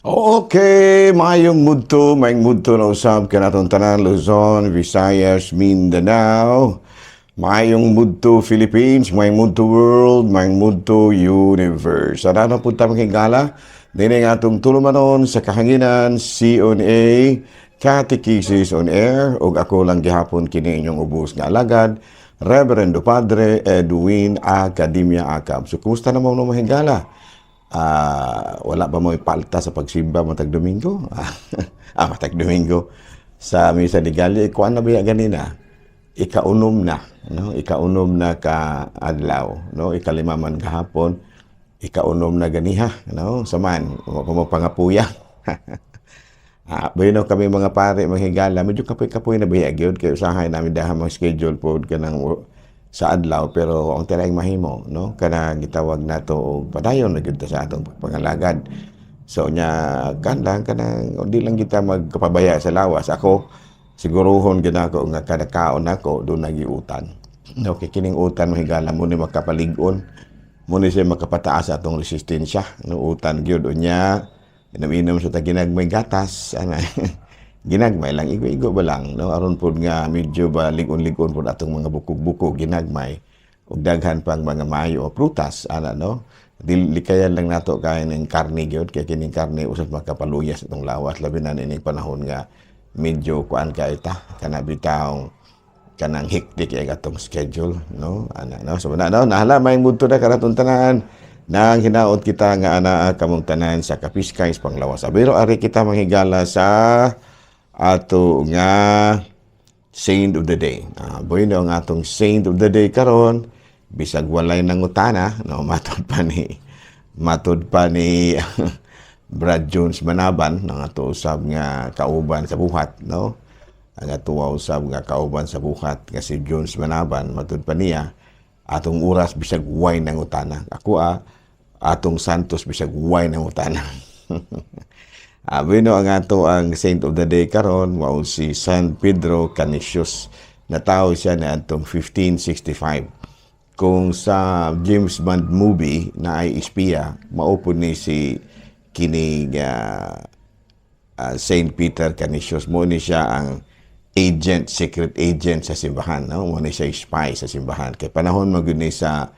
Okay, maayong mudto na usab kanatong tanan, Luzon, Visayas, Mindanao. Maayong mudto, Philippines, maayong mudto, world, maayong mudto, universe. Sana na punta mga, dini nga atong tulumanon sa kahanginan, C on A, Catechesis on Air, ug ako lang gihapon kini inyong ubos nga alagad, Reverendo Padre Edwin Academia Acab. So, kumusta naman mo, mga higala? Wala ba mo ipalta sa pagsimba matag Domingo? Matag Domingo sa Misa de Gallo, kuan na ba ya ganina? Ikaunom na, no? Ikaunom na ka adlaw, no? Ikalima man gahapon, ikaunom na ganiha, no? Saman, wa pa mo pangapuya. Bueno kami mga pare, mga higala, medyo kapoy-kapoy na biya gyud kay usahay namin daha mga schedule pod kanang sa adlaw, pero ang tiraing mahimo, no, kana gitawag nato og padayon na gyud ta sa atong pangalagad. So nya kan lang kanang di lang kita magkapabaya sa lawas. Ako siguruhon gyud ako nga kada kaon nako duna utan, no, kay kining utan, mga higala, mo ni makapalig-on, mo ni siya makapataas sa atong resistensya, no? Utan gyud. Unya inom-inom sa ta ginagmay gatas ana, ginagmay lang, igo-igo ba lang, no, aron pud nga medyo ba lig-on-lig-on pud atong mga bukog-bukog, ginagmay ug daghan pang mga maayo o prutas ana, no? Dili likayan lang nato kay ning karne gyud, kay kining karne usab makapaluya sa atong lawas, labi na ining panahon nga medyo kuan kay ta, kana bitawng kanang hectic kay atong schedule, no, ana, no? So na, no, nahala, may mudto na kanatong tanan nang hinaot kita nga anaa kamong tanan sa kapiskay sa panglawas. Pero ari kita, manghigala, sa ato nga saint of the day. Bueno, ang atong saint of the day karon, bisag walay nangutana, no, matud pa ni Brad Jones Manaban, ang ato usab nga kauban sa buhat, no? Ang ato usab nga kauban sa buhat nga si Jones Manaban, matud pa niya, atong oras bisag way nangutana. Ako atong santos bisag way nangutana. Bueno, ang ato ang saint of the day karon mao si San Pedro Canisius. Natawo siya na atong 1565. Kung sa James Bond movie na ay espiya, mao pod ni si kining Saint Peter Canisius. Mo ni siya ang agent, secret agent sa simbahan, no? Mo ni siya spy sa simbahan. Kay panahon man gyud ni sa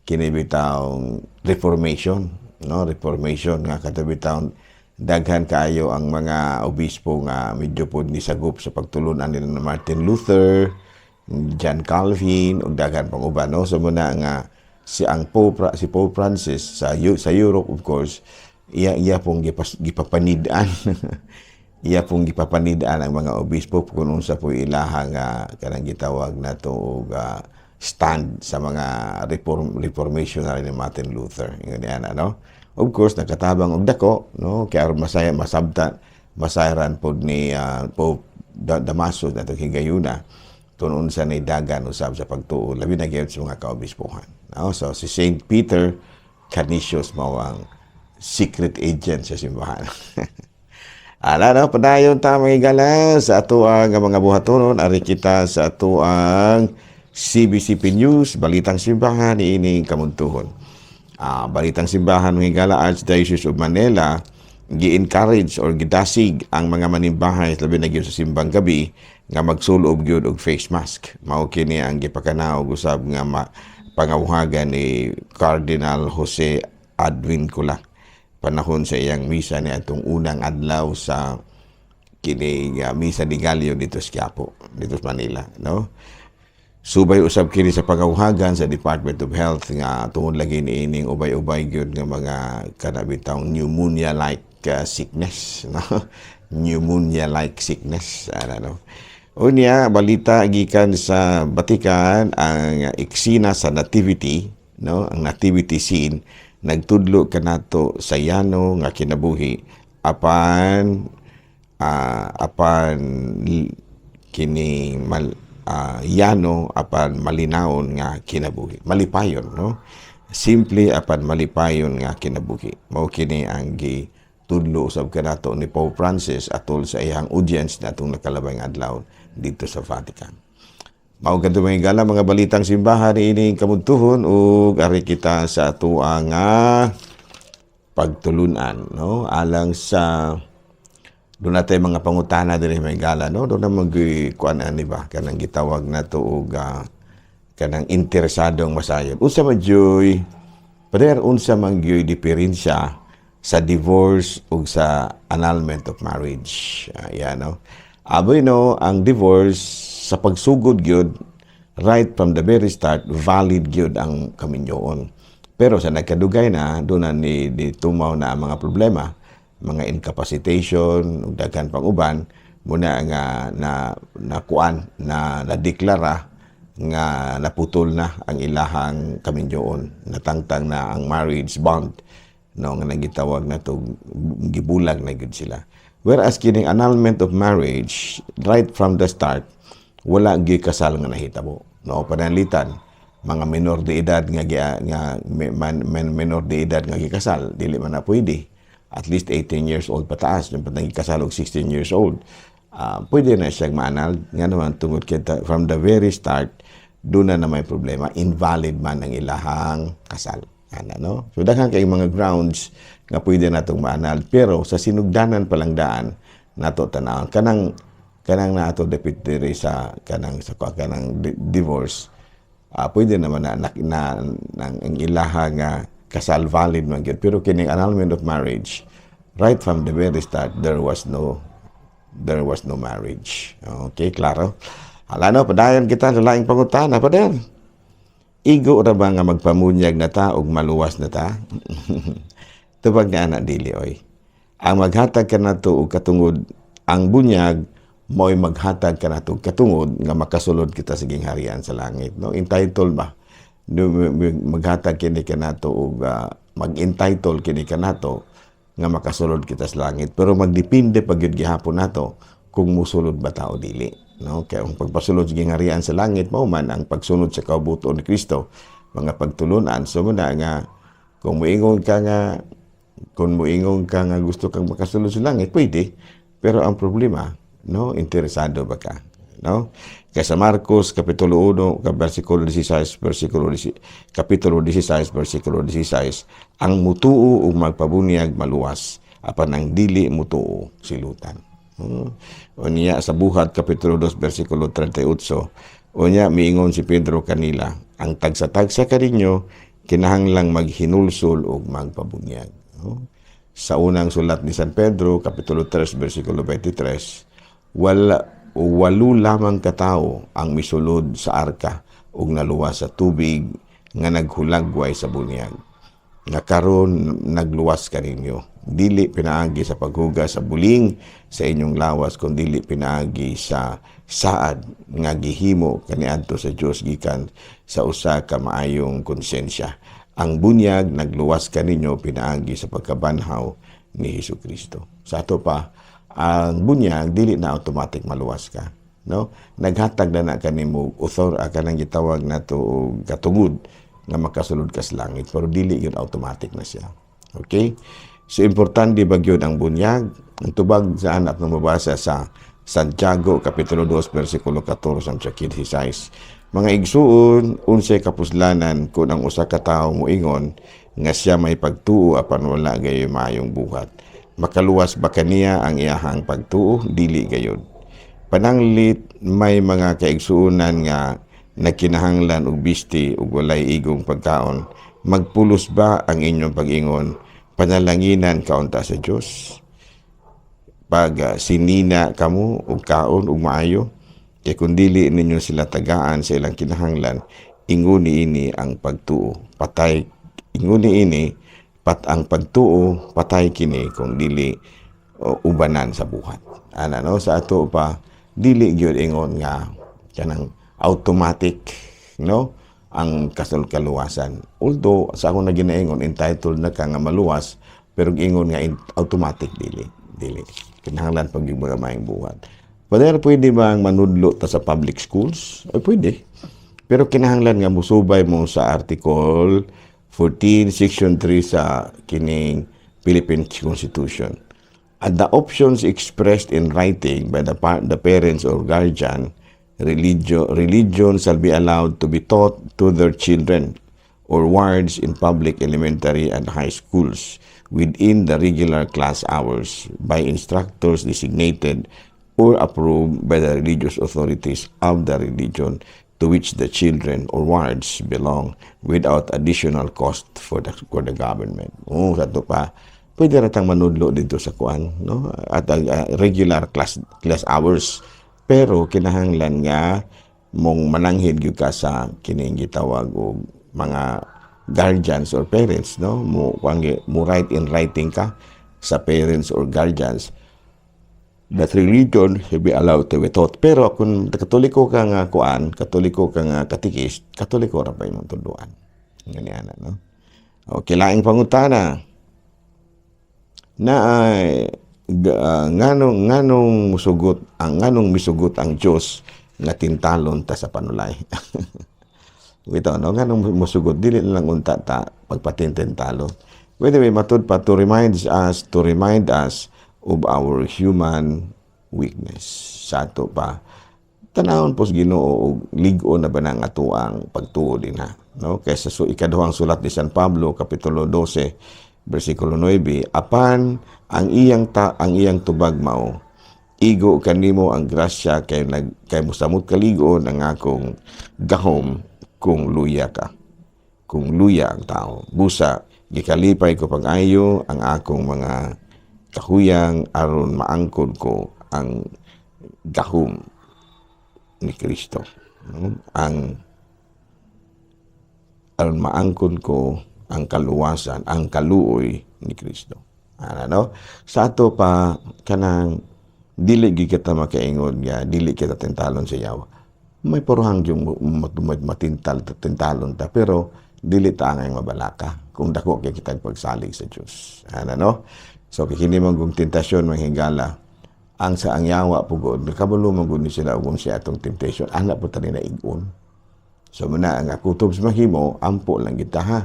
kini bitawng Reformation, no? Reformation nga kato bitawng daghan kaayo ang mga obispo nga medyo pod ni sagup sa pagtulunan nila ni Martin Luther, John Calvin ug daghan pang uban, no? So muna nga si ang Pope si Pope Francis sa Europe, of course, iya iya pong gipapanid-an iya pong gipapanid-an ang mga obispo kung unsa po ilaha nga kanang gitawag nato og stand sa mga reformationary ni Martin Luther. Ingon niya, ano? Of course, nakatabang og dako, no? Kaya aron masaya masabta masayran pod ni Pope Damaso natong higayuna kung unsa ni dagan usab sa pagtuo, labi na gyud sa mga kaobispohan. No? So si Saint Peter Canisius mao ang secret agent sa simbahan. Ala, no, padayon ta, mga higala, sa ato ang mga buhatonon. Ari kita sa ato ang CBCP News, Balitang Simbahan ining kamuntuhon. Balitang Simbahan, mga higala, Archdiocese of Manila gi-encourage or gidasig ang mga manimbahay, labi na gyud sa simbang gabi, nga magsulob gyud og face mask. Mao kini ang gipakanaog usab nga pangawhagan ni Cardinal Jose Advincula panahon sa iyang misa ni atong unang adlaw sa kini Misa de Gallo dito sa Quiapo, dito sa Manila, no? Subay usab kini sa pangawhagan sa Department of Health nga tungod lagi niining ubay-ubay gyud nga mga kana bitawng pneumonia like sickness, no? Pneumonia like sickness ano, no? Unya, balita gikan sa Vatican, ang eksena sa Nativity, no, ang nativity scene nagtudlo kanato sa yano nga kinabuhi apan apan kini mal yano apan malinawon nga kinabuhi, malipayon, no? Simple apan malipayon nga kinabuhi, mao kini ang gitudlo usab kanato ni Pope Francis atol sa iyang audience natong nakalabay nga adlaw dito sa Vatican. Mao kadto, mga higala, mga balitang simbahan ining kamuntuhon ug ari kita sa atoang nga pagtulunan, no, alang sa duna tay mga pangutana diri, mga higala, no. Duna mag kuan ani ba, kanang gitawag nato og kanang interesadong masayod. Unsa man juy, Pader, unsa man gyuy diferensya sa divorce ug sa annulment of marriage? Ayan, no. Aboy, no, ang divorce sa pagsugod gyud, right from the very start, valid gyud ang kaminyoon. Pero sa nagkadugay na, duna na ni di tumaw na ang mga problema, mga incapacitation ug daghan pang uban, muna nga na nakuan na nadeklara nga naputol na ang ilahang kaminyoon, natangtang na ang marriage bond, no, nga nagitawag na to gibulag na gyud sila. Whereas kining annulment of marriage, right from the start wala gyud kasal nga nahitabo, no. Pananglitan mga menor de edad nga nga man, menor de edad nga gikasal, dili man na pwede. At least 18 years old pataas. Yung patang gikasal og 16 years old, pwede na siyang ma-annul nga naman tungod kita from the very start duna na may problema, invalid man ang ilahang kasal ana, no. So daghan kay mga grounds nga pwede natong ma-annul, pero sa sinugdanan pa lang daan nato tan-awon kanang kanang nato dapit diri sa kanang sa kanang divorce. Pwede naman na ang ilaha nga kasal valid man gyud, pero kining annulment of marriage, right from the very start there was no marriage. Okay, klaro. Hala, no, padayon kita sa laing pangutana, Pader. Igo ra ba nga magpamunyag na ta ug maluwas na ta? Tubag nga ana, dili oy. Ang maghatag kanato og katungod, ang bunyag mo'y maghatag kanato og katungod nga makasulod kita sa gingharian sa langit, no. Entitled ba? Maghatag kini kanato og mag-entitle kini kanato nga makasulod kita sa langit, pero magdepende pa gyud gihapon nato kung musulod ba ta o dili, no. Kay ang pagpasulod sa gingharian sa langit mao man ang pagsunod sa kaubuton ni Kristo, mga pagtulunan. So muna nga kung muingon ka nga gusto kang makasulod sa langit, pwede, pero ang problema, no, interesado ba ka, no? Kay sa Marcos kapitulo 1 ka bersikulo 16, bersikulo 10, kapitulo 16 bersikulo 16, ang mutuo ug magpabunyag maluwas, apan ang dili mutuo silutan. Unya sa Buhat kapitulo 2 bersikulo 38, unya miingon si Pedro kanila, ang tagsa-tagsa kaninyo kinahanglang maghinulsol ug magpabunyag. Sa unang sulat ni San Pedro kapitulo 3 bersikulo 23, wala walo lamang katao ang misulod sa arka ug naluwas sa tubig nga naghulagway sa bunyag. Nga karon nagluwas kaninyo, dili pinaagi sa paghugas sa buling sa inyong lawas, kun dili pinaagi sa saad nga gihimo kaniadto sa Dios gikan sa usa ka maayong konsensya. Ang bunyag nagluwas kaninyo pinaagi sa pagkabanhaw ni Hesukristo. Sa ato pa, ang bunyag dili na automatic maluwas ka, no. Naghatag na na kanimo author kanang gitawag nato og katungod nga makasulod ka sa langit, pero dili yun automatic na siya. Okay, so importante ba gyud ang bunyag? Ang tubag sa anak ng mabasa sa Santiago kapitulo 2 bersikulo 14 hangtod 16: Mga igsuon, unsay kapuslanan kung ang usa ka tawo moingon nga siya may pagtuo apan wala gayoy maayong buhat? Makaluwas ba kaniya ang iyahang pagtuo? Dili gayud. Pananglit may mga kaigsuonan nga nagkinahanglan og bisti ug walay igong pagkaon. Magpulos ba ang inyong pag-ingon, "Panalanginan ka unta sa Dios," pag sinina kamo og kaon ug maayo? Kay kung dili ninyo sila tagaan sa ilang kinahanglan, ingon niini ang pagtuo patay, ingon niini pat ang pagtuo patay kini kung dili ubanan sa buhat. Ana, no, sa ato pa, dili gyud ingon nga kanang automatic, no, ang kasal kaluwasan. Although sa ako na ginaingon, entitled na ka nga maluwas, pero ingon nga automatic, dili dili kinahanglan pag yung mga maayong buhat. Pader, pwede ba ang manudlo ta sa public schools? Ay, pwede. Pero kinahanglan nga musubay mo sa Article 14, Section 3 sa kining Philippine Constitution. And the options expressed in writing by the parents or guardian, religion shall be allowed to be taught to their children. or wards in public elementary and high schools within the regular class hours by instructors designated or approved by the religious authorities of the religion to which the children or wards belong without additional cost for the government. Oh, sa ato pa, pwede ra tang manudlo dito sa kuan, no? At regular class class hours. Pero kinahanglan nga mong mananghid gyud ka sa kining gitawag og mga guardians or parents, no? Mo kuan, mo write in writing ka sa parents or guardians that religion should be allowed to be taught. Pero kung Katoliko ka nga kuan, Katoliko ka nga katikist, Katoliko ra pa imong tudloan. Ngani ana, no? Okay, laing pangutana na ay nganong misugot ang Dios nga tintalon ta sa panulay? Ito, no? Nganong musugot, dili na lang unta ta pagpatintintalo? By the way, matud pa to remind us of our human weakness. Sa ato pa, tanawon po sa Ginoo og lig-o na ba na ang atoang pagtuo din ha, no? Kaysa so, ikaduhang sulat ni San Pablo, Kapitulo 12, versikulo 9, apan ang iyang tubag mao, "Igo kanimo ang grasya kay mosamot kalig-on ang akong gahom kung luya ka." Kung luya ang tao. Busa, gikalipay ko pag-ayo ang akong mga kahuyang aron maangkon ko ang gahom ni Kristo. No? Ang aron maangkon ko ang kaluwasan, ang kaluoy ni Kristo. Ano, no? Sa ato pa, kanang dili gyud kita makaingon nga dili kita tintalon sa yawa. May puruhang yung matintal tintalon ta, pero dili ta angay mabalaka kung dako kay kitag pagsalig sa Dios. Ano, no? So kini man kung tentasyon, mga higala, ang sa ang yawa pugod kabalo man gud ni sila ug siya atong temptation ana po tani na igon. So muna ang kutob sa mahimo, ampo lang kita ha.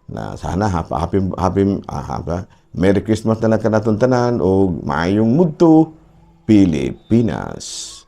Na sana happy happy happy, happy Merry Christmas na lang kanaton tanan og maayong mudto, Pilipinas.